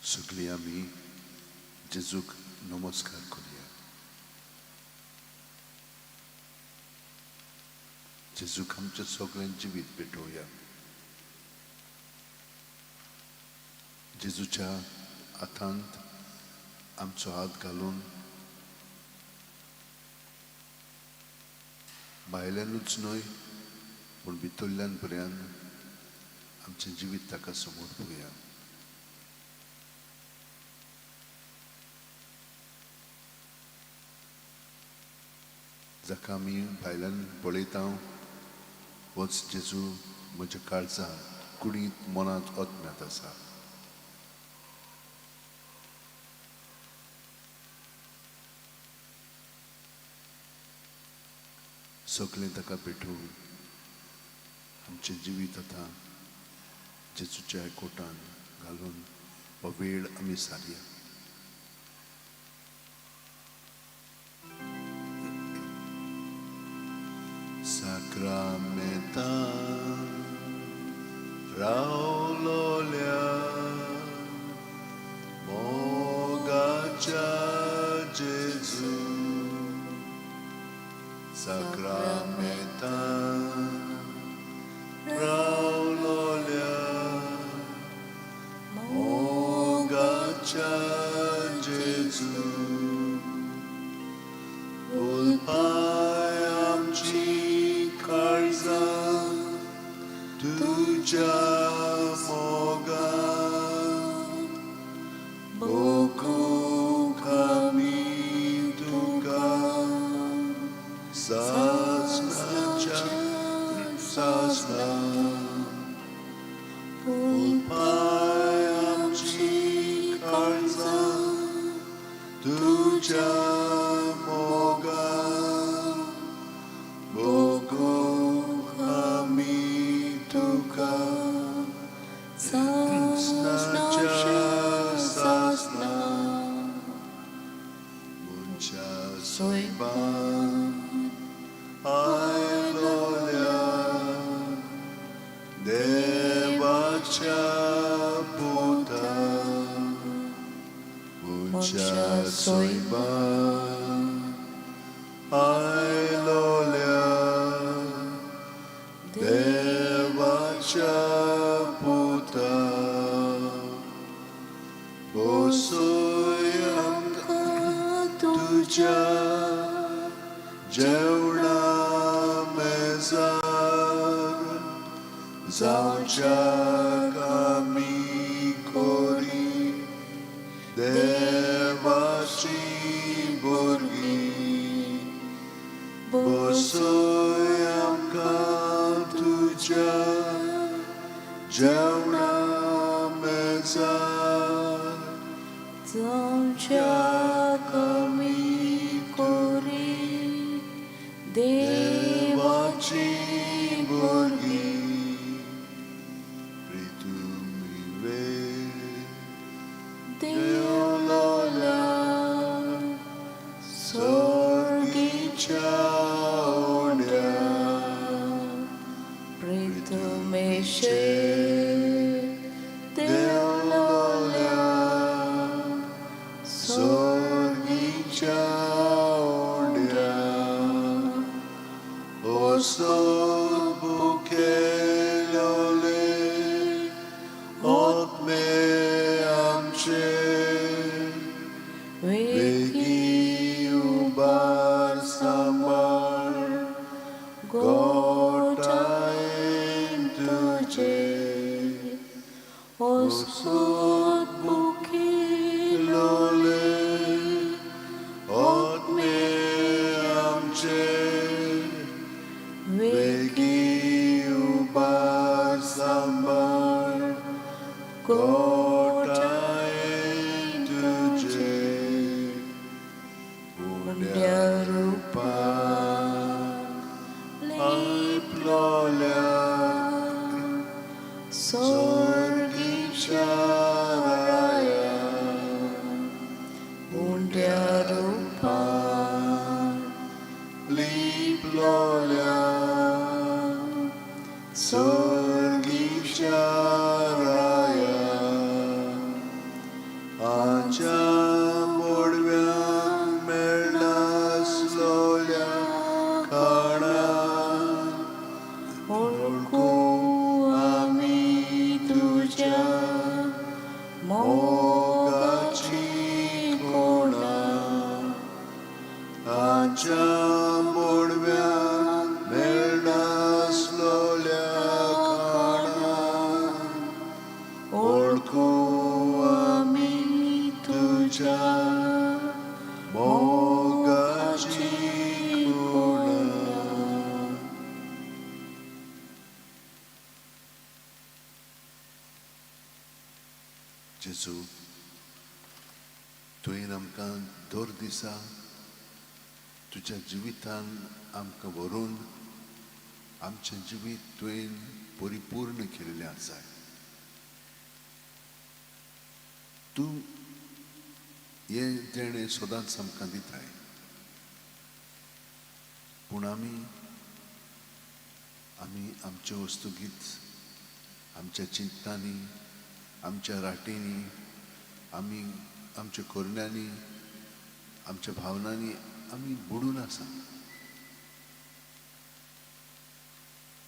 सगळीं आमी जेजूक नमस्कार करुया. जेजूक आमचें सगळें जिवीत भेटोवया. जेजूच्या हातांत आमचो हात घालून भायल्यानूच न्हय पूण भितरल्यान पर्यंत आमचें जिवीत ताका समर्पुया. जाका आमी भायल्यान पळयता होच जेजू म्हज्या काळजांत, कुडींत, मनांत, आत्म्यांत आसा. सगळें ताका भेटोवन आमचें जिवीत आतां जेजूच्या एकवटान घालून हो वेळ आमी सारया. साक्रामेंतान रावलोल्या मोगाच्या जेजू, साक्रामेंतान रावलोल्या मोगाच्या जेजू, उलपाय आमची काळजां तुज्या मोगान, भोगूंक आमी तुका सासणाच्या सासणा. उलपाय आमची काळजां तुज्या मोगान, भोगूंक आमी तुका सासणाच्या सासणा. मनशा सोयबान आयलोल्या देवाच्या पुता, मनशा सोयबान आयलोल्या देवाच्या पुता, बसय आमकां तुज्या जेवणा मेजार, जावच्याक आमी कोरी देवाची भुरगीं. बसय आमकां तुज्या जेवणा मेजार, जावच्याक आमी कोरी देवाची भुरगीं. प्रितुमिवे देवलोल्या सोर्गीच्या उण्या, प्रितुमेशे देवलोल्या सोर्गीच्या उण्या, ओसो बुकेलोले आत्मे आमचे वेगी वेगी उबार सांबाळ गोटायेन गोटायेन तुजे, ओसोत बुकेलोले लोले आत्मे आमचे वेगी वेगी उबार सांबाळ गोटायेन तुजे, उंड्या रुपा लिपलोल्या आयपलोल्या सोर्गीच्या राया, उंड्या रुपा लिपलोल्या सोर्गीच्या राया. जेजू, तुवें आमकां दर दिसा तुज्या जिवितान आमकां व्हरून आमचें जिवीत तुवें परिपूर्ण केल्लें आसा. तूं हें देणें सदांच आमकां दिताय, पूण आमी आमी आमचे वस्तुगीत आमच्या चिंतनांनी, आमच्या राटींनी, आमी आमच्या करण्यांनी, आमच्या भावनांनी आमी बुडून आसा.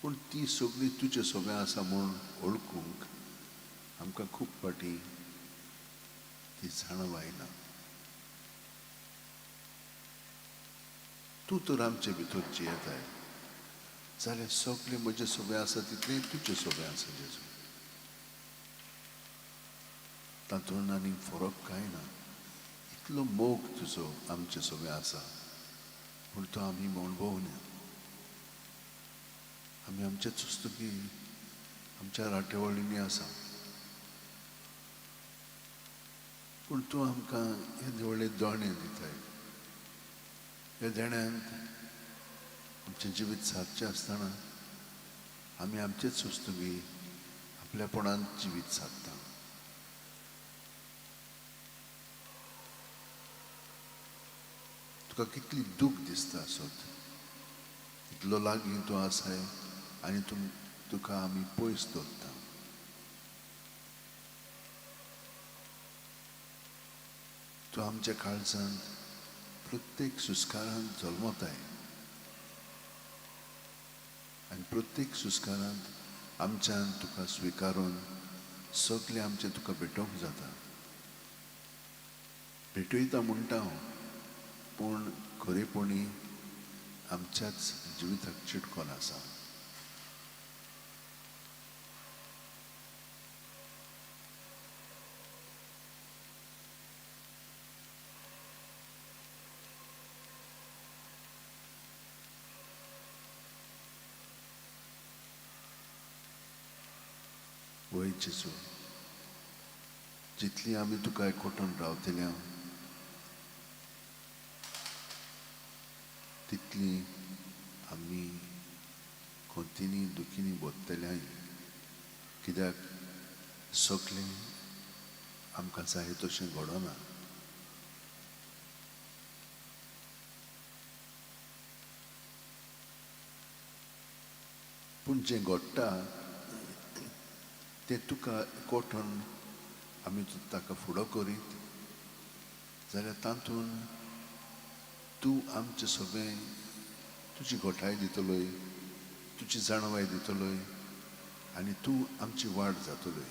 पूण ती सगळी तुजे सगळें आसा म्हूण वळखूंक आमकां खूब फावटी ती जाणवाय ना. तूं तर आमचे भितर जियेताय जाल्यार सगळें म्हजें सगळें आसा तितलें तुजें सगळें आसा जेजू. तातूंत आनी फरक कांय ना. इतलो मोग तुजो आमचे सगळें आसा, पूण तो आमी अणभवना. आमी आमचेच वस्तुकी आमच्या राटेवळींनी आसा, पूण तूं आमकां हे व्हडले दोणे दिताय. ह्या देण्यांत आमचें जिवीत सारचें आसतना आमी आमचेच वस्तुकी आपल्यापणांत जिवीत सारता. तुका कितली दूख दिसता आसत, इतलो लागीं तूं आसाय आनी तुका आमी पयस दवरता. तूं आमच्या काळजांत प्रत्येक सुस्कारांत जल्मताय आनी प्रत्येक सुस्कारांत आमच्यान तुका स्विकारून सगळें आमचें तुका भेटोवंक जाता. भेटयता म्हणटा हांव, पूण खरेपणी आमच्याच जिविताक चिटकोन आसा. वय जेजू, जितली आमी तुका एकवटून रावतल्या तितली आमी कोंतीनी दुखीनी बोत्तल्या. कित्याक सगळें आमकां जाय तशें घडना. पूण जें घडटा तें तुका एकवटून आमी ताका फुडो करीत जाल्यार तातूंत तूं आमचें सगळें तुजी घटाय दितलोय, तुजी जाणवाय दितलोय आनी तूं आमची वाड जातलोय.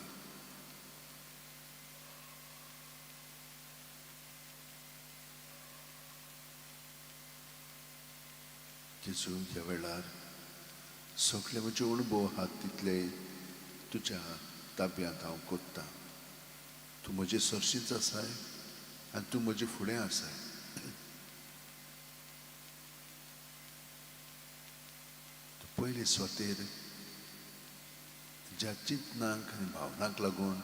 जेजू, ह्या वेळार सगळे म्हजे अणभव आहात तितले तुज्या ताब्यांत हांव कोत्तां. तूं म्हजे सरशींच आसाय आनी तूं म्हजे फुडें आसाय. तूं पयले सुवातेर ज्या चिंतनाक आनी भावनाक लागून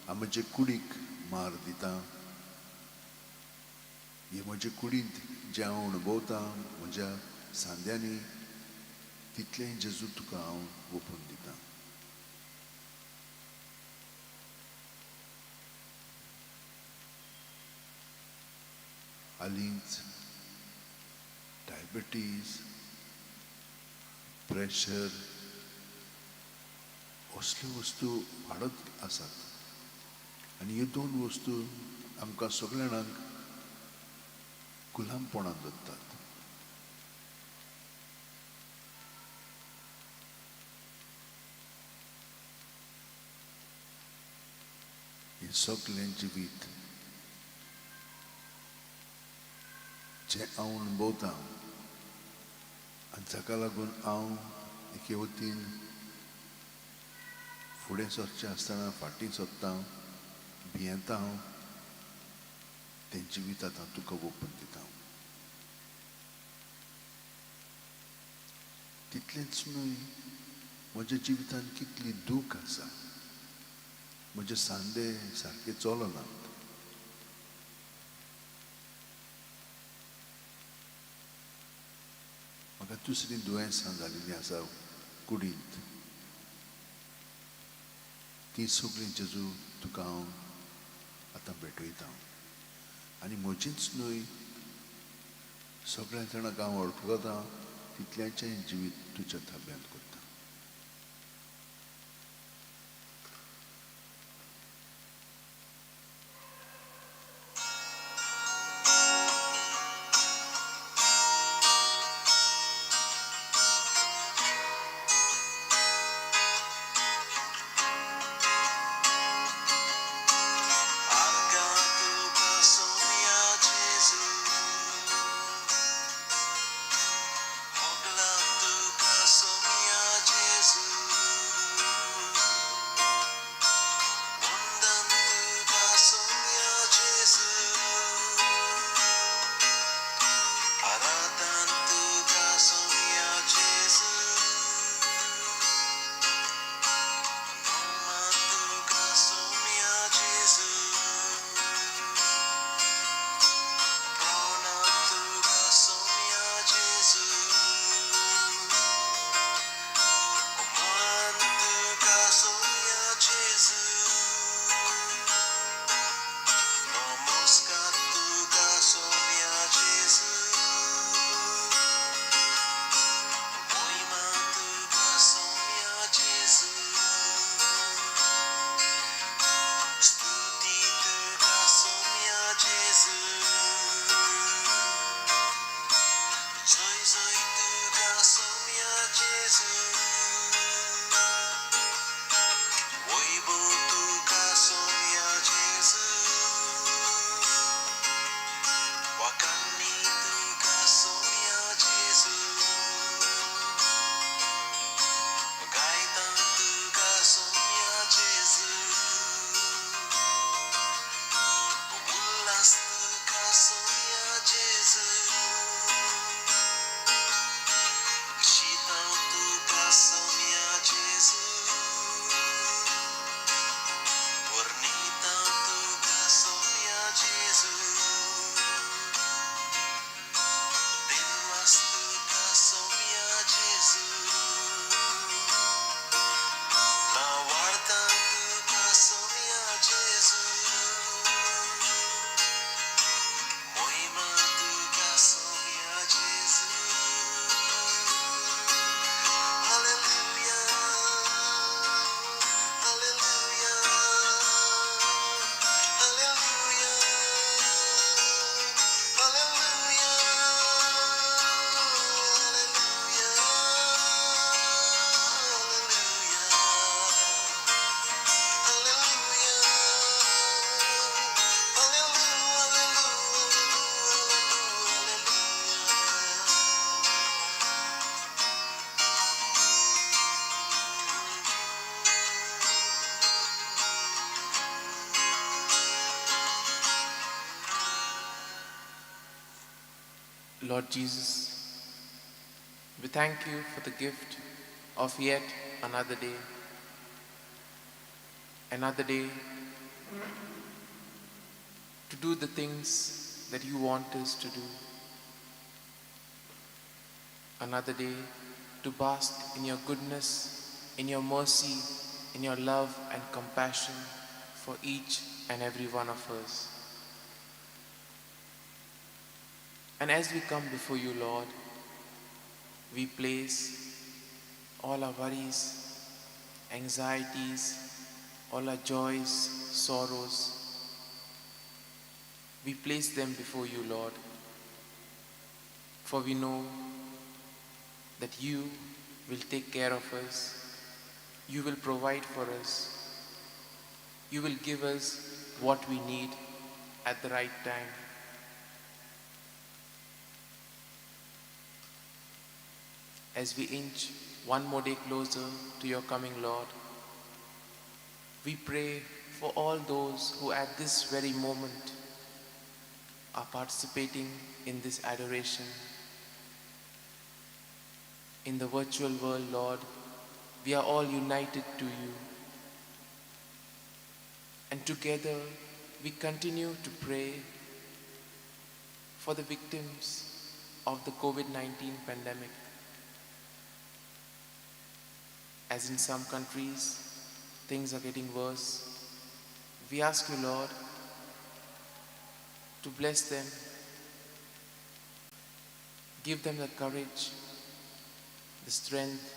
हांव म्हजे कुडीक मार दिता, हे म्हजे कुडींत जें हांव अणभवतां म्हज्या सांद्यांनी तितलें जेजू तुका हांव ओपून दितां. हालींच डायबिटीज, प्रेशर असल्यो वस्तू वाडत आसात आनी ह्यो दोन वस्तू आमकां सगळ्या जाणांक गुलामपणांत दवरतात. हें सगळें जिवीत जें हांव अणभवतां आनी ताका लागून हांव एके वतीन फुडें सरचें आसतना फाटीं सरता, भियेता हांव, तें जिवीत आतां तुका ओपून दिता. तितलेंच न्हय, म्हज्या जिवितांत कितली दूख आसा, म्हजे सांदे सारके चलनात. म्हाका दुसरीं दुयेंसां जाल्लीं आसा कुडींत, तीं सगळीं जेजू तुका हांव आतां भेटयता. आनी म्हजीच न्हय, सगळ्या जाणांक हांव वळखता तितल्याचें जिवीत तुज्या ताब्यांत करता. Lord Jesus, we thank you for the gift of yet another day. Another day to do the things that you want us to do. Another day to bask in your goodness, in your mercy, in your love and compassion for each and every one of us. And as we come before you, Lord, we place all our worries, anxieties, all our joys, sorrows. We place them before you, Lord, for we know that you will take care of us, you will provide for us, you will give us what we need at the right time. As we inch one more day closer to your coming, Lord, we pray for all those who at this very moment are participating in this adoration. In the virtual world, Lord, we are all united to you. And together we continue to pray for the victims of the COVID-19 pandemic. As in some countries, things are getting worse. We ask you, Lord, to bless them, give them the courage, the strength,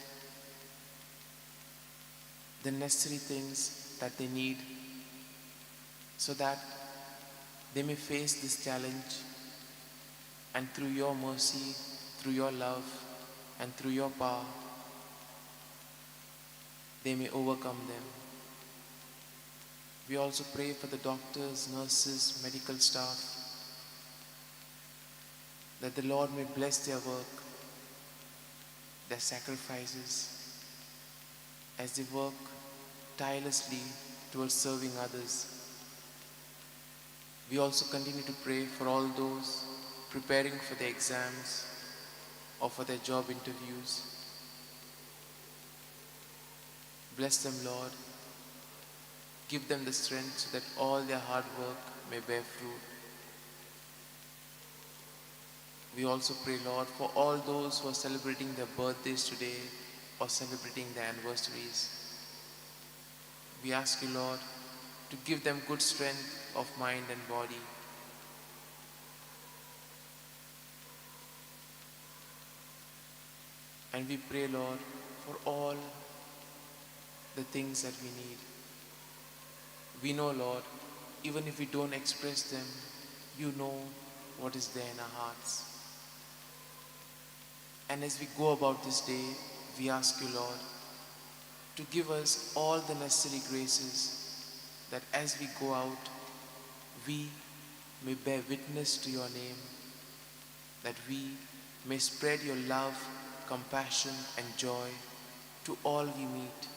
the necessary things that they need so that they may face this challenge, and through your mercy, through your love, and through your power, they may overcome them. We also pray for the doctors, nurses, medical staff, that the Lord may bless their work, their sacrifices, as they work tirelessly towards serving others. We also continue to pray for all those preparing for their exams or for their job interviews. Bless them, Lord. Give them the strength so that all their hard work may bear fruit. We also pray, Lord, for all those who are celebrating their birthdays today or celebrating their anniversaries. We ask you, Lord, to give them good strength of mind and body. And we pray, Lord, for all the things that we need. We know, Lord, even if we don't express them, you know what is there in our hearts. And as we go about this day, we ask you, Lord, to give us all the necessary graces that as we go out, we may bear witness to your name, that we may spread your love, compassion, and joy to all we meet,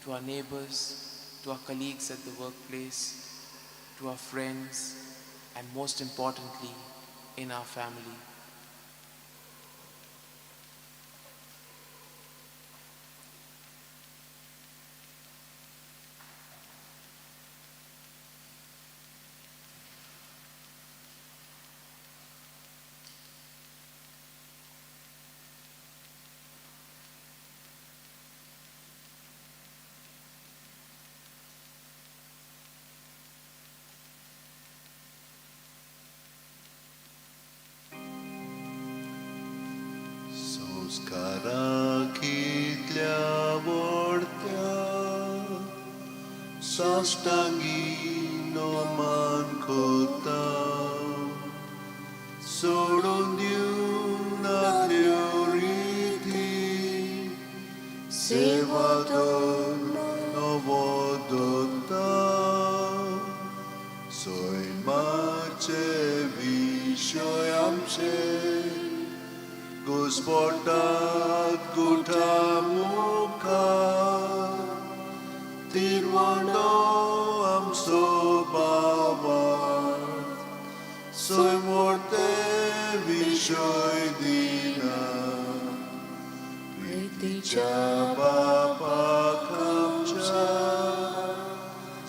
to our neighbors, to our colleagues at the workplace, to our friends, and most importantly, in our family. संस्कारा कितल्या व्हडत्या साश्टांगी नमन करता, सोडून दिवन आदल्यो रिती, सेवा धर्म नवो दत्ता, सैमाचे विशय आमचे घुस्पटात गुठा मुखार, तिरवणो आमचो बाबा, सैम विशय दिना, प्रितीच्या बापाक आमच्या,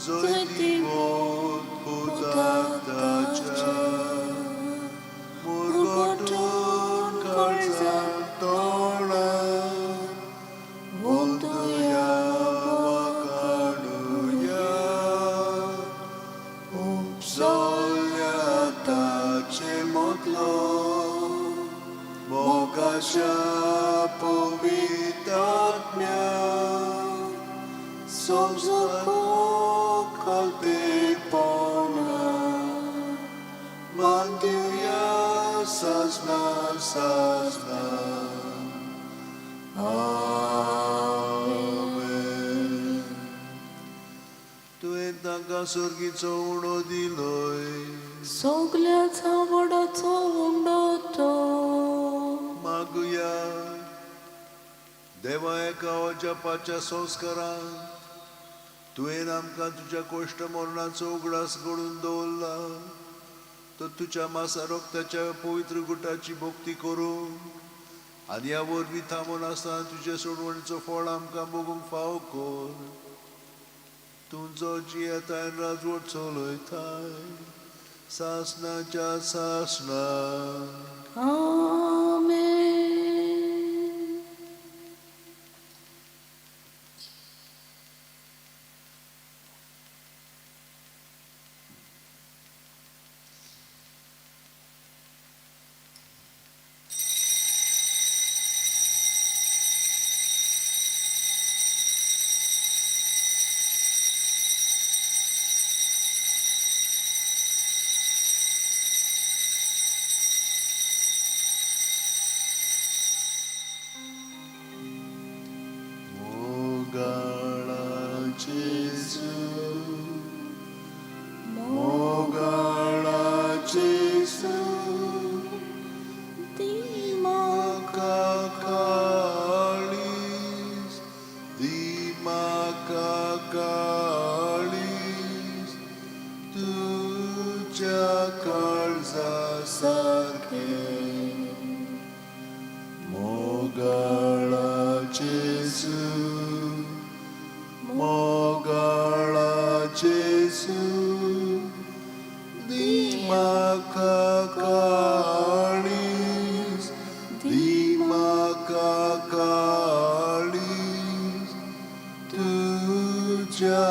जैतिवंत पुताक ताच्या, मुरगटून काळजांत तोंडां, वोंदुया वाखाणुया, उपसल्या ताचे मदलो, मोगाच्या पवित्र आत्म्या, संवसार खालतेपणा, मानदिवया सासना सासना. आमेन. तुवें तांकां सर्गीचो उणो दिलोय, सगल्याच आवडाचो उंडो तो. मागुया. देवा, एका अजापाच्या संस्कारान तुवें आमकां तुज्या कोश्ट मरणाचो उगडास घडून दवरला, तर तुज्या मासा रक्ताच्या पवित्र गुटाची भक्ती करून आनी ह्या वरवीं थांबून आसतना तुज्या सोडवणीचो फळ आमकां भोगूंक फावो कर. तुजो जियेताय राजवट चलयताय सासणाच्या सासणाक. आमेन. मोगाळा जेजू, मोगाळा जेजू, दी म्हाका काळीज, दी म्हाका काळीज तुज्या काळजा सारकें. मोगाळा जेजू, मोगाळा जेजू, दी म्हाका काळीज, दी म्हाका काळीज तुज्या.